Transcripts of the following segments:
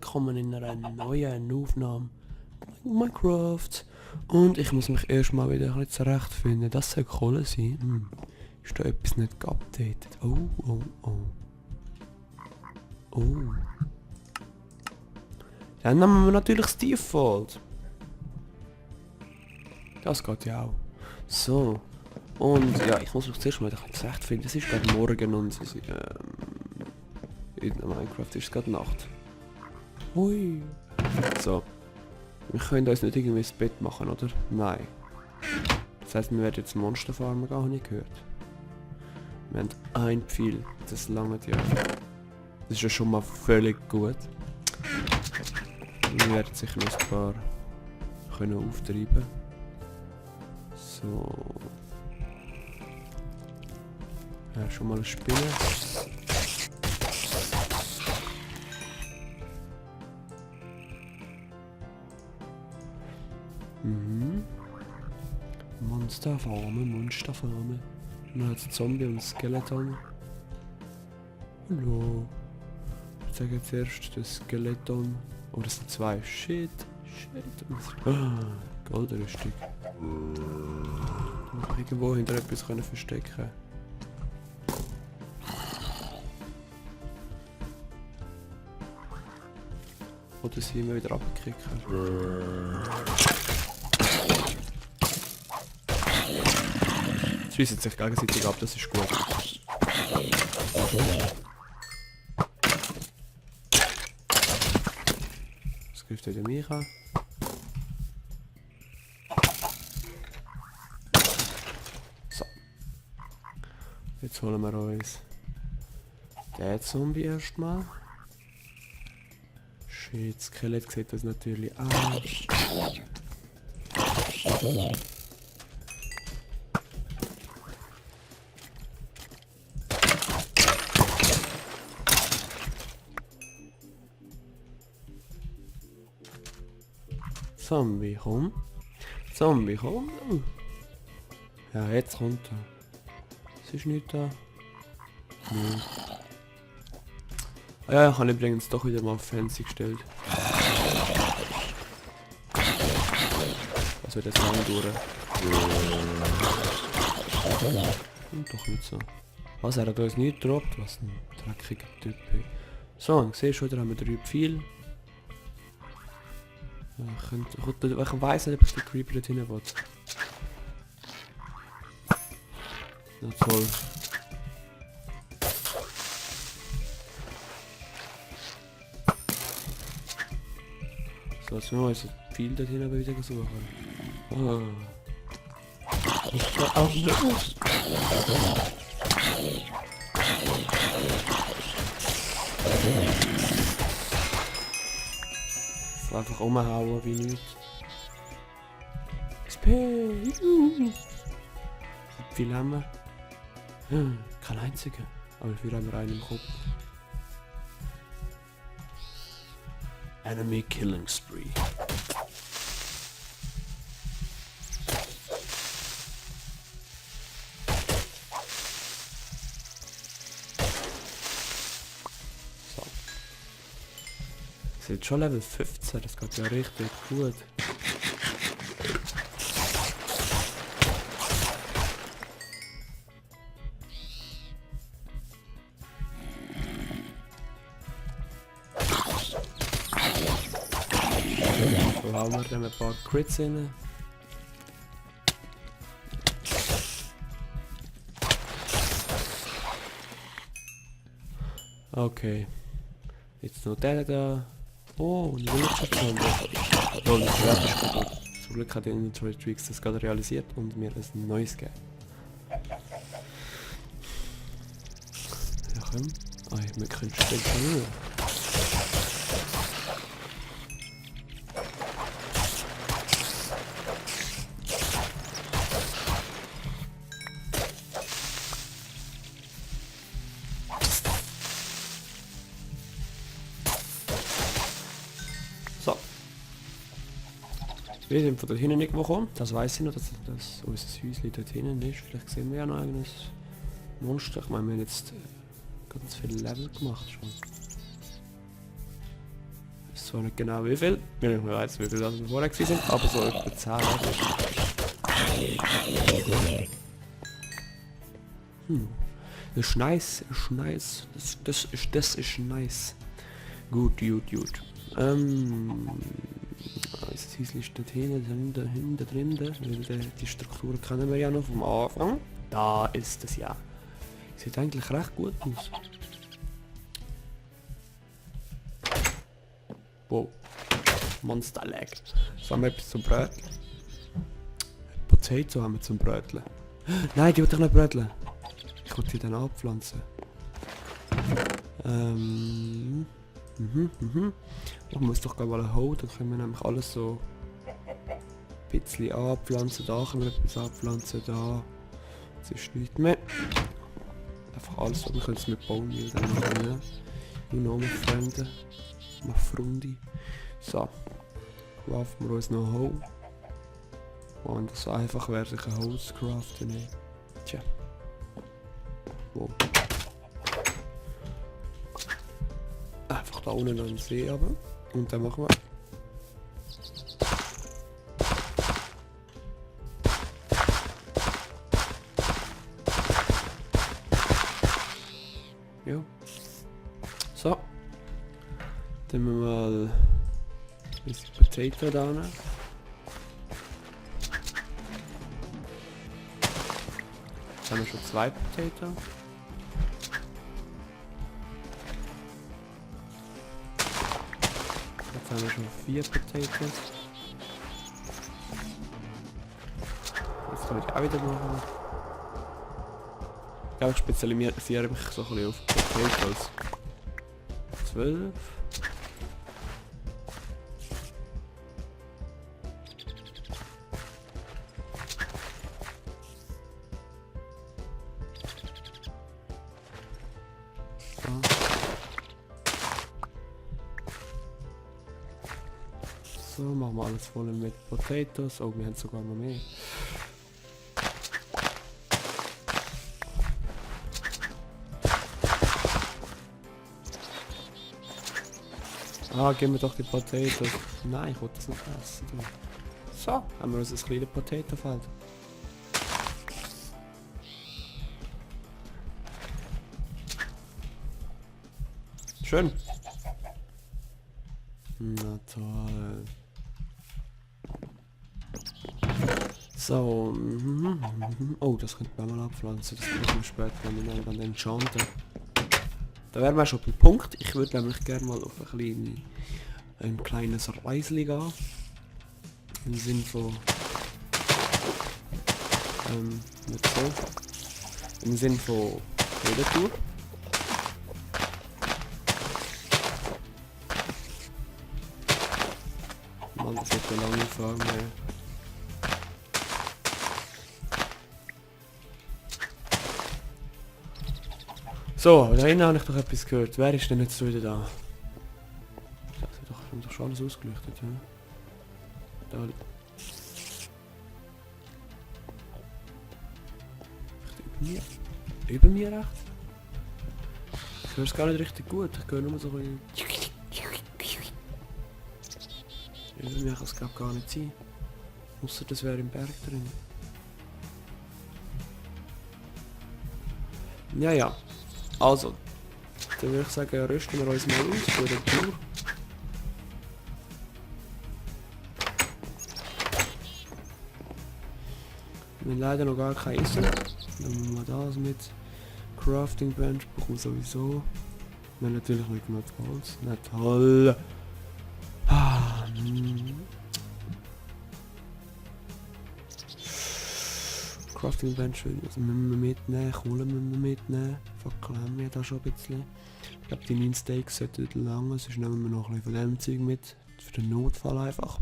willkommen in einer neuen Aufnahme Minecraft. Und ich muss mich erstmal wieder ein bisschen zurechtfinden. Das soll Kohle sein. Ist da etwas nicht geupdatet? Oh. Dann nehmen wir natürlich das Default. Das geht ja auch. So. Und ja, ich muss mich zuerst mal ein bisschen zurechtfinden. Es ist gerade morgen und in Minecraft ist es gerade Nacht. Hui. So. Wir können uns nicht irgendwie ins Bett machen, oder? Nein. Das heißt, wir werden jetzt Monster farmen gehen, habe ich gehört. Wir haben ein Pfeil. Das langt ja. Das ist ja schon mal völlig gut. Wir werden sicher noch ein paar können auftreiben. So. Ja, schon mal eine Spinne. Monsterfarme. Dann hat es Zombie und Skeleton. Hallo. Ich sage jetzt erst das Skeleton. Oh, das sind zwei. Shit. Goldrüstung. Noch irgendwo hinter etwas können verstecken. Oder sie immer wieder abkicken. Sie schießen sich gegenseitig ab, das ist gut. Das greift wieder mich an. So. Jetzt holen wir uns den Zombie erstmal. Shit, das Skelett sieht das natürlich an. Zombie, komm. Ja, jetzt kommt er. Es ist nicht da. Nein. Ah ja, ich habe übrigens doch wieder mal auf Fancy gestellt. Das wird jetzt lang dauern. Und doch nicht so. Was, er hat uns nicht gedroppt? Was ein dreckiger Typ. So, und siehst du, da haben wir 3 Pfeile. Ich weiss nicht, ob ich den Creeper dort hinein will. Na toll. So, jetzt müssen wir uns viel dort hinein wieder suchen. Oh. Einfach umhauen wie nichts. XP! Wie viel haben wir? Kein einziger. Aber wie viel haben wir einen im Kopf? Enemy Killing Spree. Das ist jetzt schon Level 15, das geht ja richtig gut. So haben wir dann ein paar Crits rein. Okay. Jetzt noch der da. Oh, ein Villager-Zombie. Oh, das Schwert ist kaputt. Zum Glück hat Inventory Tricks das gerade realisiert und mir ein neues gegeben. Ja, komm. Ah, wir können spekulieren. So. Wir sind von dort hinten irgendwo gekommen. Das weiss ich noch, dass unser Häuschen dort hinten ist. Vielleicht sehen wir ja noch ein Monster. Ich meine, wir haben jetzt ganz viele Level gemacht schon. ist zwar nicht genau wie viel, weil ich nicht weiss, wie viel das wir vorher gewesen sind, aber so etwa 10, oder? Das ist nice, ist nice. Das ist nice. Gut. Das Häuschen ist dort hinten drin. Die Struktur kennen wir ja noch vom Anfang. Da ist es ja. Sieht eigentlich recht gut aus. Wow. Monster Leg. So haben wir etwas zum Bröteln. Potato haben wir zum Bröteln. Nein, die will ich nicht bröteln. Ich will die dann abpflanzen. Ich muss doch gar mal holen, dann können wir nämlich alles so ein bisschen anpflanzen. Da können wir etwas anpflanzen, da. Das ist nichts mehr. Einfach alles so, wir können es mit Baummehl dann machen, ja. You know, my Freunde. My Frundi. So. Craften wir uns noch Holz. Und das so einfach wäre, sich ein Holz zu craften. Nee. Tja. Wow. Einfach da unten an den See runter. Und dann machen wir. Ja. So. Dann wir mal ein Potato da rein. Jetzt haben wir schon 2 Potato. Jetzt haben wir schon 4 Potatoes. Jetzt kann ich auch wieder machen. Ich glaube, ich spezialisiere mich so ein bisschen auf Potatoes. 12. So, machen wir alles voll mit Potatoes. Oh, wir haben sogar noch mehr. Ah, geben wir doch die Potatoes. Nein, ich wollte das nicht essen. So, haben wir uns ein kleines Potato-Feld. Schön. Na toll. So. Oh, das könnte man mal abpflanzen. Das brauchen wir später, wenn wir dann enchanten. Da wären wir schon beim Punkt. Ich würde nämlich gerne mal auf ein kleines Reisli gehen. Im Sinn von... nicht so. Im Sinn von Teletour. Mann, das wird eine lange Frage. So, da hinten habe ich doch etwas gehört. Wer ist denn jetzt wieder da? Das haben doch schon alles ausgeleuchtet, ja? Da. Über mir rechts? Ich höre es gar nicht richtig gut. Ich höre nur so ein bisschen... Über mir kann es glaube gar nicht sein. Ausser das wäre im Berg drin. Ja. Also, dann würde ich sagen, rüsten wir uns mal aus für den Tour. Wir haben leider noch gar kein Essen. Dann nehmen wir das mit. Crafting Bench brauchen wir sowieso. Wir haben natürlich nicht genug Holz. Na toll! Crafting Bench müssen wir mitnehmen, Kohle müssen wir mitnehmen. Fackel haben wir da schon ein bisschen. Ich glaube die 9 Steaks sollten lange, sonst nehmen wir noch ein bisschen von dem Zeug mit. Für den Notfall einfach.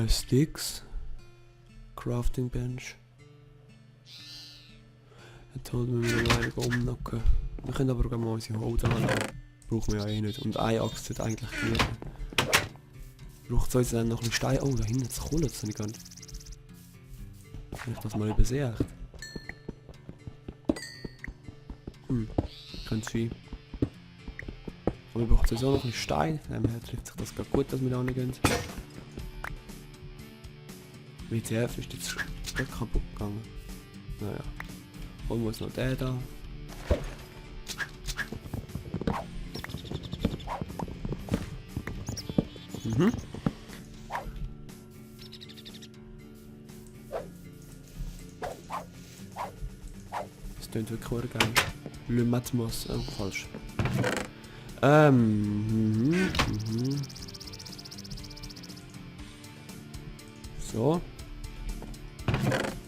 Sticks. Crafting Bench. Jetzt holen wir noch einige umnacken. Wir können aber auch mal unsere Holden anlassen. Brauchen wir ja eh nicht. Und eine Axt wird eigentlich genügen. Braucht es uns dann noch ein bisschen Stein? Oh, da hinten ist Kohle, das habe ich gar nicht. Habe ich das mal übersehen? Könnte sein. Und wir brauchen sowieso noch ein bisschen Stein, von dem her trifft sich das gerade gut, dass wir da nicht gehen. WTF ist jetzt gerade kaputt gegangen. Naja. Und muss noch der da. Mhm. Das klingt wirklich geil. Le Matmos, falsch. So.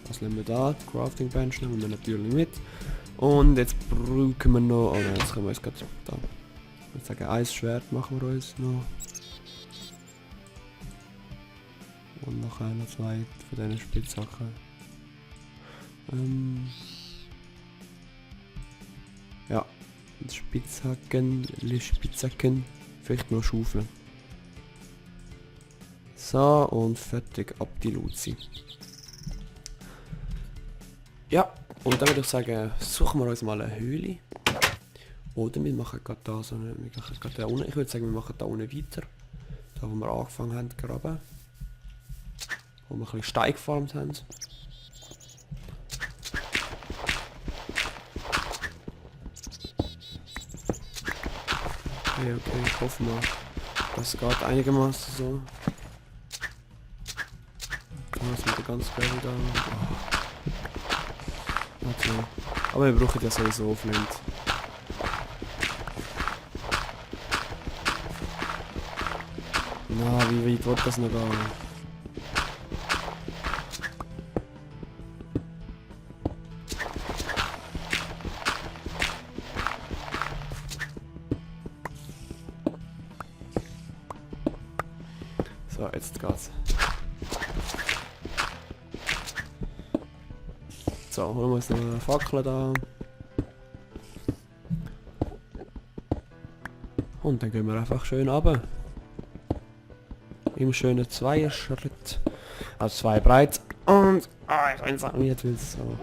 Was nehmen wir da? Crafting Bench nehmen wir natürlich mit. Und jetzt brauchen wir noch. Oh nein, jetzt können wir uns gerade da. Ich würde sagen, ein Schwert machen wir uns noch. Und noch ein oder zwei von diesen Spitzhacken. Ja. Spitzhacken, Spitzhacken. Vielleicht noch Schaufeln. So, und fertig, ab die Luzi. Ja, und dann würde ich sagen, suchen wir uns mal eine Höhle. Oder wir machen gerade da so eine, wir machen gerade da unten, ich würde sagen, wir machen da unten weiter. Da wo wir angefangen haben zu graben. Wo wir ein bisschen Stein gefarmt haben. Okay, okay, ich hoffe mal, das geht einigermaßen so. Was mit der ganzen Gravel da? Oh. Okay. Aber wir brauchen ja sowieso Flint. Na, wie weit wird das noch gehen? So, jetzt geht's. So, holen wir uns noch eine Fackel da. Und dann gehen wir einfach schön runter. Im schönen Zweierschritt. Also 2 breit. Und... Ah, ich weiß auch nicht, wie es so...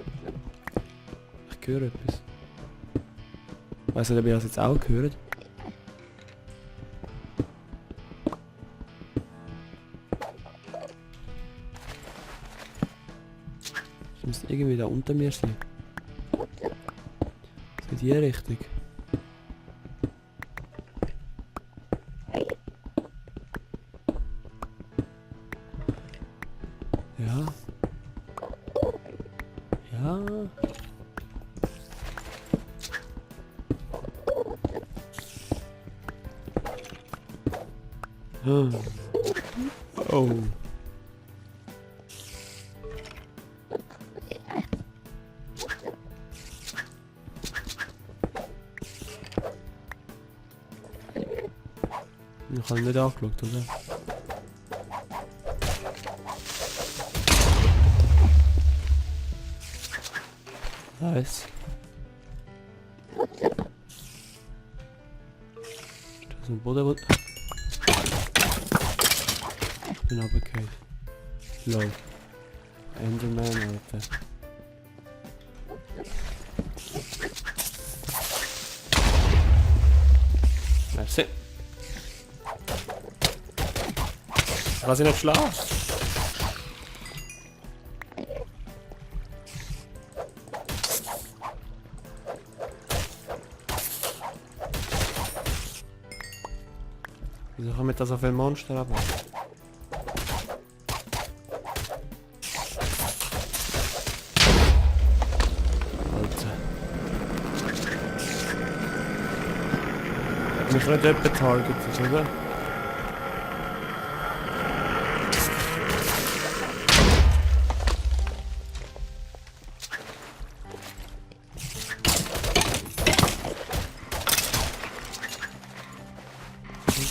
Ich höre etwas. Ich weiss nicht, ob ihr das jetzt auch hört. Das müsste irgendwie da unter mir sein. So in die Richtung. Ja. Ja. Oh. Ich habe nicht angeschaut, oder? Nice. Das ist ein Boden. Ich bin runtergefallen. Lol. Enderman, Alter. Merci. Lass ihn nicht schlafen. Wieso kommen da so viele Monster runter? Alter. Hat mich nicht jemand targetet, oder?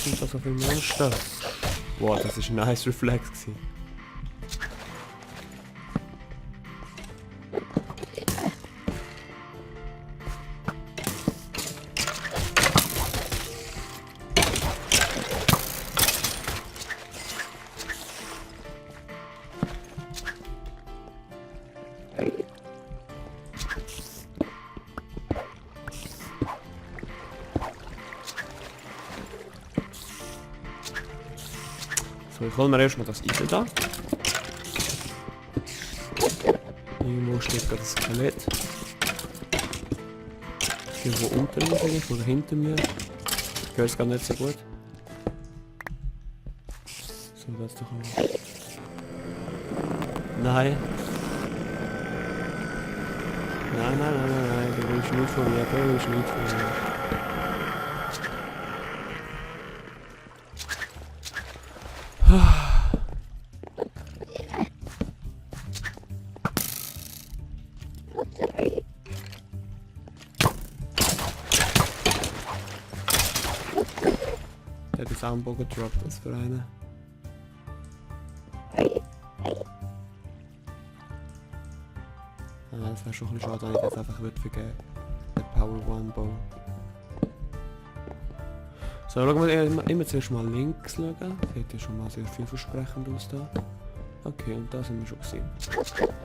Sind da so viele Monster? Boah, das ist ein nice Reflex gewesen. So, ich hol mir erstmal das Eisen da. Irgendwo steht gerade das Skelett. Irgendwo unter mir vielleicht oder hinter mir. Ich höre es gar nicht so gut. So, das ist doch auch... Nein. Nein, du willst nicht von mir, du willst nicht von mir. Der hat jetzt auch einen Bogen gedroppt, was für eine. Das wäre schon ein bisschen schade, wenn ich das einfach würde vergeben. Der Power One Bow. So, schauen wir immer zuerst mal links schauen. Sieht ja schon mal sehr vielversprechend aus da. Okay, und da sind wir schon gesehen.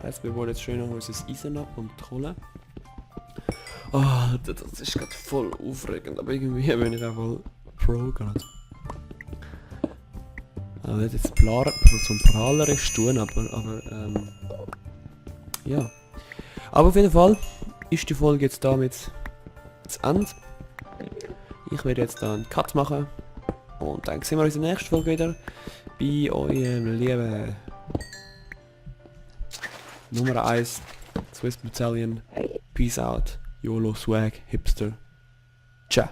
Heißt, wir wollen jetzt schön noch unser Eisen ab und die Kohle. Oh, das ist gerade voll aufregend, aber irgendwie bin ich auch voll Pro gerade. Also nicht jetzt zum Prahlerisch tun, aber ja. Aber auf jeden Fall ist die Folge jetzt damit zu Ende. Ich werde jetzt da einen Cut machen und dann sehen wir uns in der nächsten Folge wieder bei eurem lieben Nummer 1 Swiss Battalion. Peace out, YOLO Swag Hipster. Ciao.